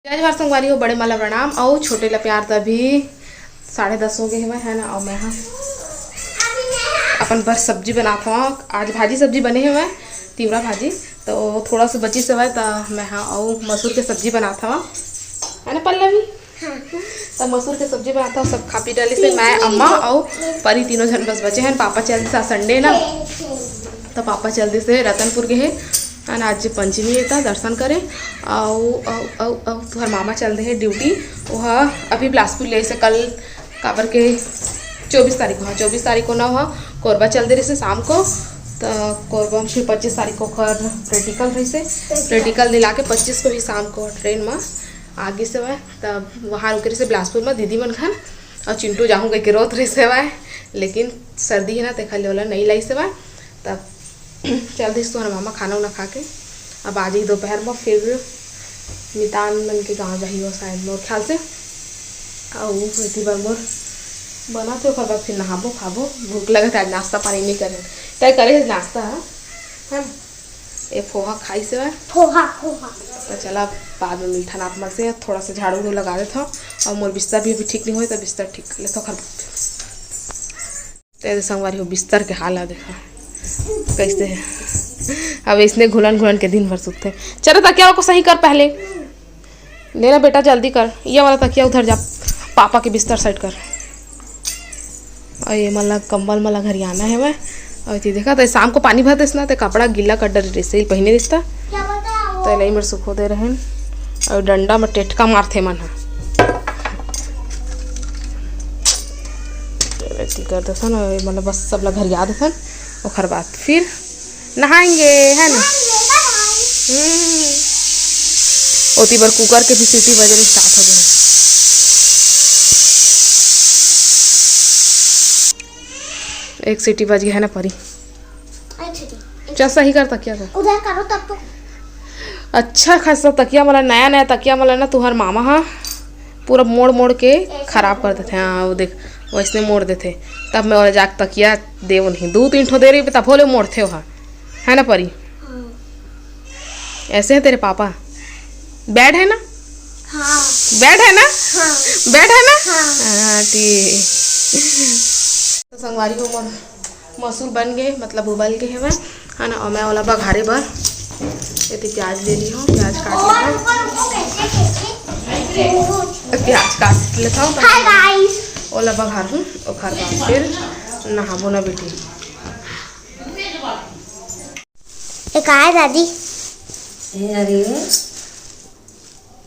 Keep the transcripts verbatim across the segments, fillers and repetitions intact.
जय जोहार संगवारी हो, बड़े मन ला प्रणाम अउ छोटे ला प्यार। तभी साढ़े दस हो गए हवय, है ना। अउ मैं हा अपन बर सब्जी बनात हवं। आज भाजी सब्जी बने हवय, तिवरा भाजी, तो थोड़ा सा बचिस हवय, त मैं हा अउ मसूर के सब्जी बनात हवं, है ना पल्लवी? हाँ। त मसूर के सब्जी बनात हवं, सब खा पी डालिस हे, मैं, अम्मा अउ परी तीनों झन बस बचे हन। पापा चल दिस, आज Sunday ना, त पापा चल दिस हे रतनपुर गे हे, है ना, आज पंचमी हे त दर्शन करे। अउ अउ अउ अउ तुहर मामा चल दे हे duty, वो हा अभी बिलासपुर ले से कल, काबर के चौबीस तारीख को, हाँ, चौबीस तारीख को ना, वहाँ कोरबा चल दे रहिस हे शाम को, त कोरबा में फिर पच्चीस तारीख को ओकर practical रहिस हे, practical दिला के पच्चीस को ही शाम को train में आ गिस हवय। तब वहाँ रुके रहिस हे बिलासपुर में दीदी मन घर, अउ चिंटू जाहूँ कहिके रोत रहिस हवय, लेकिन सर्दी हे ना, तेखर ले ओला नइ लाइस हवय। तब चल दिस तुहर मामा खाना उना खा के। अब आ जाही दोपहर में फिर मितान मन के गाँव जाही वो शायद, मोर ख्याल से। अउ एती बर मोर बनत हे, ओकर बाद फिर नहाबो खाबो। भूख लगत हे, आज नाश्ता पानी नइ करे। तय करे हे नाश्ता, है ना? ये फोहा खाइस हवय। फोहा, फोहा। त चला, बाद में मिलथन आप मन से। थोड़ा सा झाड़ू उड़ू लगा देथव, अउ मोर बिस्तर भी अभी ठीक नइ होय, त बिस्तर ठीक कर लेथव ओकर बाद। तेरे संगवारी हो, बिस्तर के हाल आ देखा कैसे है। अब इसने घुलन घुलन के दिन भर सुतथे। चलो, तकिया को सही कर पहले। ले ना बेटा, जल्दी कर, ये वाला तकिया उधर जा, पापा के बिस्तर side कर। अउ ये मला कंबल मला घरियाना हे मैं। अउ एती देखा, त शाम को पानी भर देस ना, त कपड़ा गीला कर डरे रहिस, पहिने रहिस त। त एला एमर सुखो दे रहेन। अउ डंडा में टेटका मारथे मन ह। एती कर देथन, अउ ये मतलब बस सब ला घरिया देथन। ओकर बाद फिर नहाएंगे, है ना? हम्म। ओती बर कुकर के भी सीटी बजन start हो गए। एक सीटी बज गया है ना परी? अच्छा जी। चल, सही कर तकिया को। उधर करो तब तो। अच्छा खासा तकिया मला, नया नया तकिया मला ना, तुहर मामा हा पूरा मोड़ मोड़ के खराब कर देथे। हाँ, वो देख, वैसने मोड़ देथे। तब मैं ओला जाके तकिया देव नहीं, दू तीन ठो दे रही, तब होले मोड़थे ओहा, है ना परी? हाँ। ऐसे है तेरे पापा। Bad है ना? हाँ। Bad है ना? हाँ। Bad है ना? हाँ। हाँ, ठीक। तो संगवारी हो, मोर मसूर बन गए, मतलब उबल गए हवय, है ना। और मैं ओला बघारे बर एती प्याज ले ली हूँ, प्याज काट लेता हूँ। प्याज काट लेता हूँ, तो ओला बघार हूँ, ओखर बाद फिर नहाबो ना बेटी। ए, का है दादी? ए, अरे,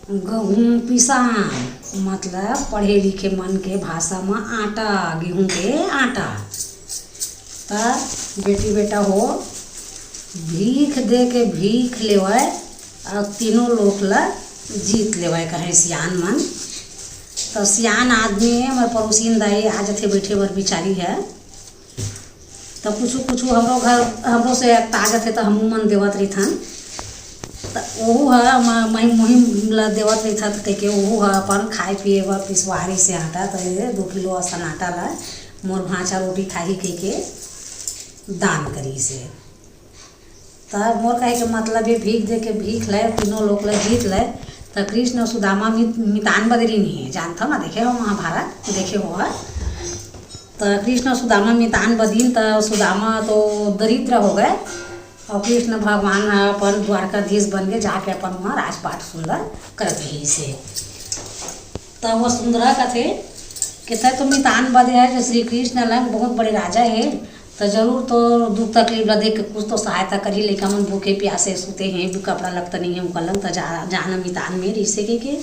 गहूँ पिसान, मतलब पढ़े लिखे मन के भाषा म आटा, गेहूँ के आटा। त बेटी बेटा हो, भीख दे के भीख लेवय अउ तीनों लोक ल जीत लेवय, कहे सियान मन। त सियान आदमी, हमर पड़ोसिन दाई आ जथे बैठे बर बिचारी ह। त कुछु कुछु हमरो घर, हमरो से एकता आ जथे, त हमू मन देवत रहिथन। त ओहू ह म-, मही-, मुहिम ल देवत रहिथन, त कहिके ओहू ह अपन खाए पिए बर पिसवारिस हे आटा, त ये दू किलो असन आटा ल मोर भांचा रोटी खाही कहिके दान करिस हे। त मोर कहे के मतलब ये, भीख दे के भीख ले, तीनों लोक ल जीत ले। त कृष्ण अउ सुदामा मित-, मितान बदे रिहिन हे, जानथव ना, देखे हो महाभारत, देखे हो ह। त कृष्ण अउ सुदामा मितान बदिन, त सुदामा तो दरिद्र हो गए, अउ कृष्ण भगवान ह अपन द्वारकाधीश बन के जाके अपन वहाँ राजपाट सुंदर करत रहिस हे। त वसुंधरा कथे कि तैं तो मितान बदे हे, जो श्री कृष्ण लंग बहुत बड़े राजा हे, त जरूर तो दुख तकलीफ ल देख के कुछ तो सहायता करही, लइका मन भूखे प्यासे सुते हे, कपड़ा लत्ता नइ हे उनका लंग, त जा, जाना मितान में, अइसे कहिके।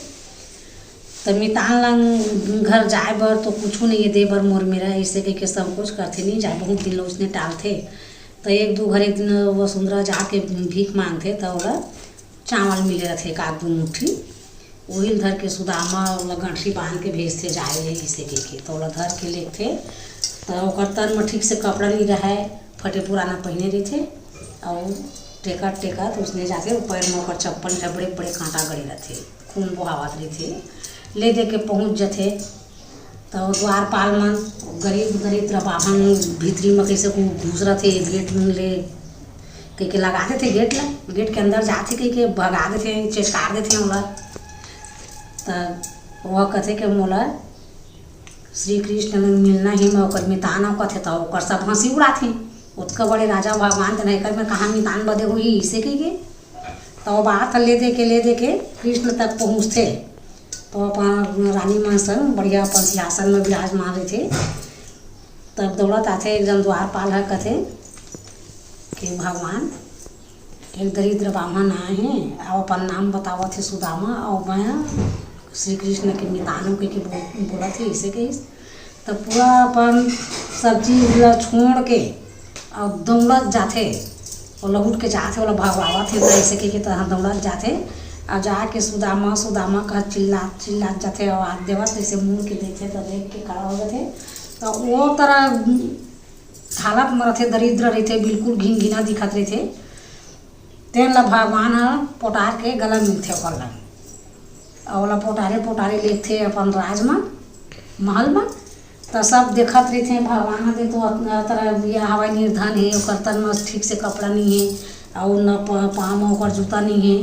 त मितान लंग घर जाए बर तो कुछु नइ हे दे बर मोर मेरा, अइसे कहिके संकोच करथे, नइ जाए, बहुत दिन ले उसने टालथे। त एक दू घर एक दिन वसुंधरा जाके भीख मांगथे, त ओला चावल मिले रथे एक आध दू मुट्ठी, ओही ल धर के सुदामा ओला गंठरी बांध के भेजथे, जाए ले अइसे कहिके। त ओला धर के लेगथे, त ओकर तन म ठीक से कपड़ा नइ रहय, फटे पुराना पहिने रहिथे, अउ टेकत टेकत उसने जाके ओ पैर म ओकर चप्पल नइ रहय, बड़े बड़े कांटा गड़े रथे, खून बोहावत रहिथे। ले दे के पहुंच जथे, त ओ द्वारपाल मन, गरीब दरिद्र बाभन भीतरी म कइसे को घुसरत हे गेट ले कहिके लगा देथे गेट ल, गेट के अंदर जाथे कहिके भगा देथे, चेचकार देथे ओला। त वह कथे कि मोला श्री कृष्ण ले मिलना हे, मैं ओकर मितान हंव कथे, त ओकर सब हंसी उड़ाथे। ओतका बड़े राजा भगवान के ना, एकर में कहाँ मितान बदे होही, इसे कहिके। त वो बात ले दे के, ले दे के कृष्ण तक पहुँचथे। त अपन रानी मन संग बढ़िया अपन सिंहासन में विराजमान रहिथे। तब दौड़त आथे एक जन द्वारपाल ह, कथे कि भगवान, एक दरिद्र बाम्हन आए हे, अउ अपन नाम बतावत हे सुदामा, अउ मैं श्री कृष्ण के मितान हंव कहिके बो-, बोलत हे, इसे कहिस। त पूरा अपन सब चीज ल छोड़ के अउ दौड़त जाथे, वो लहुट के जाथे, ओला भगवावत हे, त इसे कहिके तहाँ दौड़त जाथे। अउ जाके सुदामा, सुदामा कह चिल्लात, चिल्लात जाथे, आवाज देवत, इसे मुड़ के देखथे, त देख के खड़ा हो जाथे। त वो तरह हालत म रथे, दरिद्र रहिथे, बिल्कुल घिनघिना दिखत रहिथे। तेन ल भगवान ह पोटार के गला मिलथे ओकर ला। अउ ओला पोटारे पोटारे लेगथे अपन राज म, महल म। त सब देखत रहिथे, भगवान ह दे तो अतना तरह ये हवय, निर्धन हे, ओकर तन म ठीक से कपड़ा नइ हे, अउ न प-, पाँव म ओकर जूता नइ हे।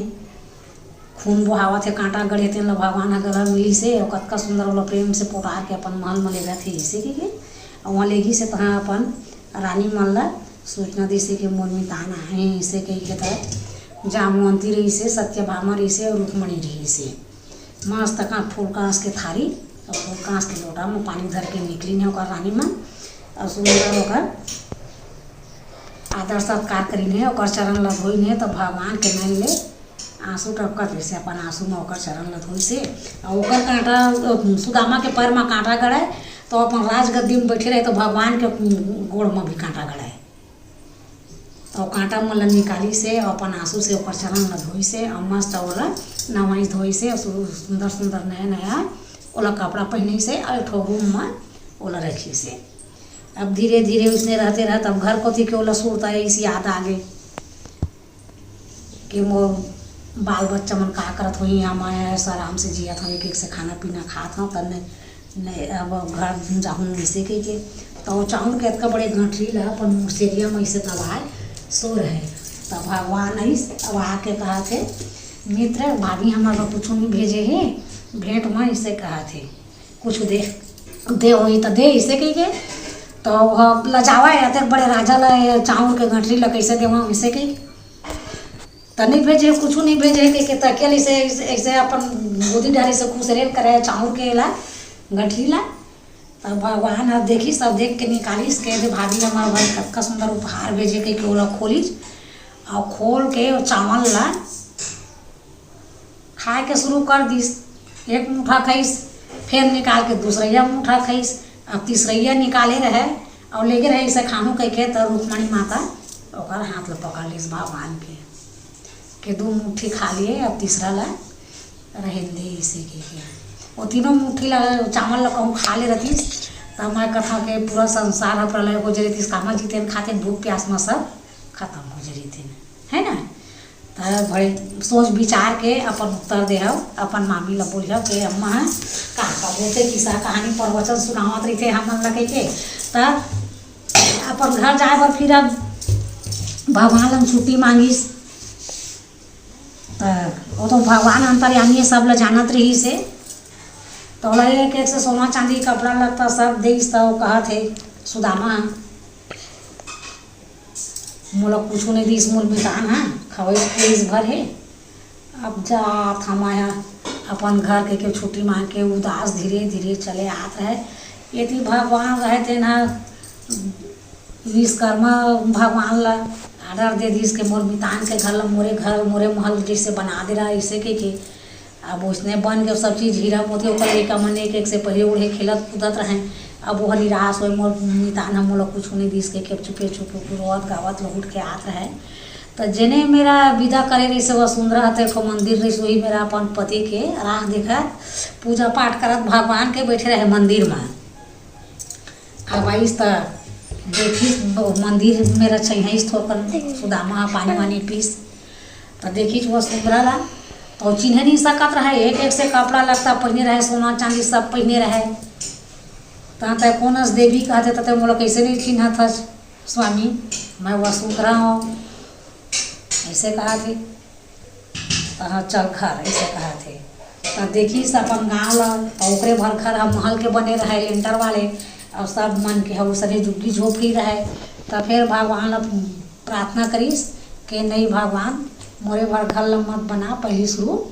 खून बोहावत हे, कांटा गड़े, तेन ल भगवान ह गला मिलिस हे, अउ कतका सुंदर ओला प्रेम से पोटार के अपन महल म ले जाथे, इसे कहिके। अउ वहाँ लेगिस हे, तहाँ अपन रानी मन ल सूचना दिस हे कि मोर मितान आहे, इसे कहिके। त जामवंती रहिस हे, सत्यभामा रहिस हे, अउ रुक्मणी रहिस हे। मस्त का फूल कांस के थारी अउ फूल कांस के लोटा म पानी धर के निकलिन हे ओकर रानी मन, अउ सुंदर ओकर आदर सत्कार करिन हे, ओकर चरण ल धोइन हे। त भगवान के नैन ले आंसू टपकत रहिस हे, अपन आंसू म ओकर चरण ल धोइस हे। अउ ओकर कांटा, अ, सुदामा के पैर म कांटा गड़े, त अपन राजगद्दी म बइठे रहे, त भगवान के गोड़ म भी कांटा गड़े। अउ कांटा मन ल निकालिस हे, अउ अपन आंसू से ओकर चरण ल धोइस हे, अउ मस्त ओला नवाइस धोइस हे, अउ सु-, सुंदर सुंदर नया नया ओला कपड़ा पहिनिस हे, अउ एक ठो रूम म ओला रखिस हे। अब धीरे धीरे उसने रहते रहत अब घर कोती के ओला सुरता आइस, याद आगे कि मोर बाल बच्चा मन का करत होही, यहाँ मैं ऐसा आराम से जियत हँव, एक एक से खाना पीना खात हँव, त नहीं, नहीं, अब घर जाहूँ, इसे कहिके। त वो चाउर के अतका बड़े गठरी ला अपन मुसेरिया म इसे दबाए सो रहे। त भगवान आइस, अब आके कहत हे, "मित्र, भाभी हमर बर कुछु नहीं भेजे हे, भेंट म," इसे कहत हे, "कुछु दे, दे होही त दे," इसे कहिके। त वो लजावा हे, अतेक बड़े राजा ला ये चाउर के गठरी ला कइसे देवँव, इसे कहिके। त नहीं भेजे, कुछु नहीं भेजे कहिके, त अकेले से ऐसे, ऐसे अपन गोदी डारी से खुसरेल करे चाउर के ला, गठरी ला। तब भगवान ह देखिस, सब देख के निकालिस, कहे, "दे भाभी, हमर भाई कतका सुंदर उपहार भेजे," कहिके ओला खोलिस, अउ खोल के वो चावल ला खाए के शुरू कर दिस। एक मुठा खाइस, फेर निकाल के दूसरइया मुठा खाइस, अब तीसरइया निकाले रहे, अउ लेगे रहे इसे खाहूँ कहिके, त रुक्मणी माता ओकर हाथ ल पकड़ लिस भगवान के, के दू मुट्ठी खा लिए, अब तीसरा ला रहेन दे, इसे कहिके। वो तीनों मुट्ठी ला, चावल ला कहूँ खा ले रहतिस, त मैं कथा के पूरा संसार ह प्रलय हो जे रहतिस, कामा जी तेन खाते भूख प्यास म सब खतम हो जे रहतिन, है ना? त बड़े सोच विचार के अपन उत्तर देहव, अपन मामी ला बोलिहव के अम्मा ह का का बोलथे, किस्सा कहानी प्रवचन सुनावत रहिथे हमन ला कहिके। त अपन घर जाए बर फिर अब भगवान ला छुट्टी मांगिस। त वो तो भगवान अंतर्यामी हे, सब ला जानत रहिस हे। त ओला एक एक से सोना चांदी कपड़ा लत्ता सब देइस। त वो कहत हे सुदामा, "मोला कुछु नहीं दिस, मोर मितान ह खवई पियई भर हे। अब जात हँव मैं ह अपन घर," कहिके छुट्टी मांग के उदास धीरे धीरे चले आत रहे। एती भगवान रहे, तेन ह विश्वकर्मा भगवान ला order दे दिस के मोर मितान के घर ला मोरे घर, मोरे महल जैसे बना दे रहा, ऐसे कहिके। अब उसने बन के सब चीज हीरा मोती, ओकर लइका मन एक एक से पहिले उड़े खेलत कूदत रहे। अब वो निराश होए, "मोर मितान ह मोला कुछु नहीं दिस," कहिके चुपे चुपे रोवत गावत लहुट के आत रहे। त जेने मेरा विदा करे रहिस, वो सुंदरा हते एक ठो मंदिर रहिस, वही मेरा अपन पति के राह देखत, पूजा पाठ करत भगवान के बैठे रहे मंदिर में। अब आइस त देखिस, ब-, मंदिर मेरा छइहाइस थोरकन, सुदामा ह पानी वानी पीस। त देखिस वो सुंदरा ला, त वो चिन्हे नहीं सकत रहे, एक एक से कपड़ा लत्ता पहिने रहे, सोना चांदी सब पहिने रहे। त तैं कोन अस देवी कहथे, त तैं मोला कैसे नहीं चिन्हत हस स्वामी, मैं वो सुंदरा हँव, ऐसे कहत हे। त हाँ, चल घर, ऐसे कहत हे। त देखिस अपन गांव ल, अउ ओकरे भर घर ह महल के बने रहय, लेंटर वाले, अउ सब मन के ह उसने जुग्गी झोपड़ी रहय। त फेर भगवान ल प्रार्थना करिस के, "नहीं भगवान, मोरे भर घर ल मत बना, पहिली शुरू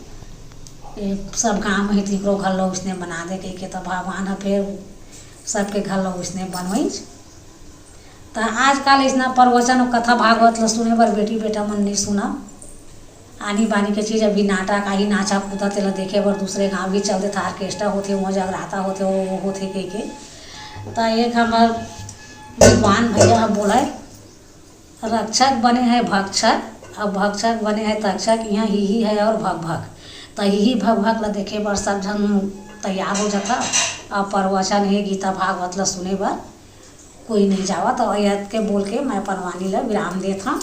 ए सब गांव में ही तिकरो घर ल उसने बना दे," कहिके। त भगवान ह फेर सबके घर ल उसने बनवाइस। त आजकल इसना प्रवचन अउ कथा भागवत ल सुने बर बेटी बेटा मन नहीं सुना। आनी बानी के चीज अभी नाटक आही, नाचा कूदा, तेला देखे बर दूसरे गांव भी चल देथा, ऑर्केस्ट्रा होथे, वहाँ जगराता होथे, वो, वो होथे कहिके। त एक हमर विद्वान भैया ह बोलय, "रक्षक बने है भक्षक, अब भक्षक बने है तक्षक, यहाँ ही ही है और भक भक।" त ही ही भक भक ल देखे बर सब झन तैयार हो जाता। अब प्रवचन हे गीता भागवत ल सुने बर कोई नहीं जावत। अउ यत के बोल के मैं अपन वाणी ल विराम देत हंव।